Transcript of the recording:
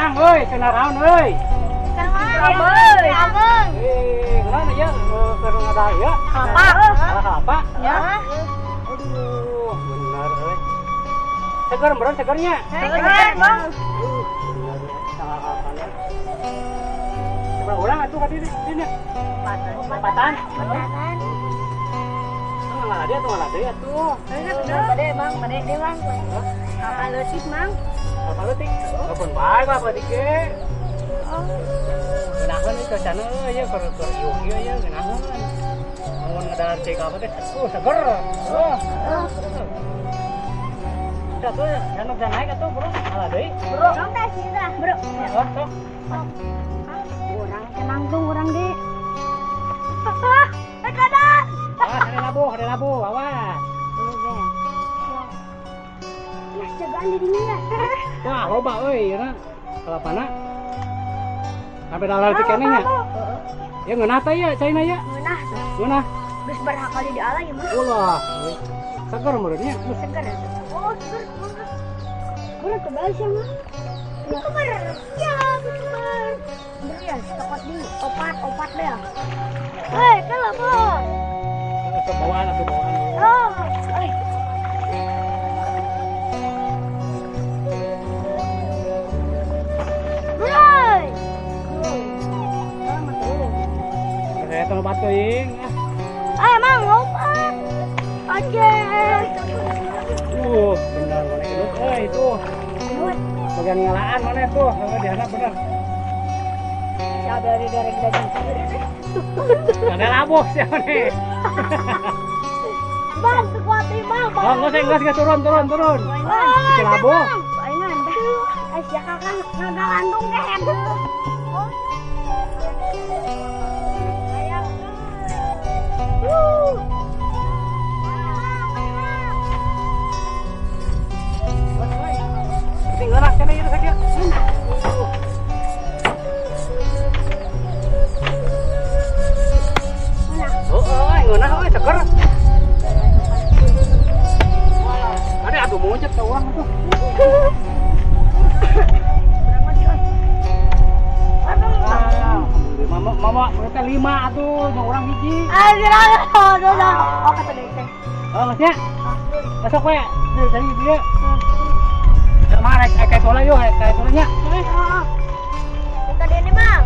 Mang, euy, cenah naon euy? Abang. Abang. Eh, kunaon ya keur ngadahar ya? Kelapa. Kalah kelapa? Ya. Aduh, bener euy. Seger meureun segernya. Seger, Bang. Bener tanggal kapan ya? Coba urang atuh ka dieu dieu. Opatan. Opatan. Ngalah dia atuh, ngalah deui atuh. Bade, Bang, bade deh, Bang. Apa leutik, Mang? Apa leutik? Kapan bae apa leutik ge? Oh. Ngeunaheun ieu cuacana euy ya keur keur ieu ieu ya ngeunaheun. Mun ngadahar cai kalapa teh seger. Oh. Udah tuh, jangan bisa naik atuh, bro. Ngalah deui. Bro. Dong teh sih dah, Bro. Oh, sok. Urang kenangtung urang di. Ah, kadan. Awas, ada labu, awas. Nah, jagaan dirinya ya. Wah, loba euy, ieu kalapana. Sampai dalam leutik keneh nya. Ya ngeunah teh ya, caina ya. Ngeunah. Ngeunah. Geus berapa kali diala ya, mah? Ulah. Seger meureun nya. Seger. Oh, seger. Bro, kebal sih, mah. Kebar. Ya, kebar. Bro ya, tokot di opat, opat deh. Hei, kalau bos. Atau bawaan, atau bawaan. Oh, eh. Bro. Saya tong opat teuing. Ah, emang opat. Oke. Benar mana gendut euy itu. Bagian ngalaan mana tuh, di handap bener. Siapa dari dagang. Ada labuh siapa nih? Bang, kekuatan bang. Oh, enggak, turun, turun, turun. Oh, labuh. Palingan. Eh, sia kakak ngagalandung kehed. Oh. Ayang. Tinggal lah, kena itu saja. Oh, ngeunah euy, seger. Ada atuh monyet ka urang atuh. Mama, mama, mereka 5 atuh, jeung urang hiji. Ah, aduh, oh, kata deui teh. Oh, maksudnya? Besok we, dari dia. Mah rek kayak sola yuk, kayak solanya. Heeh. Kita dene, Bang.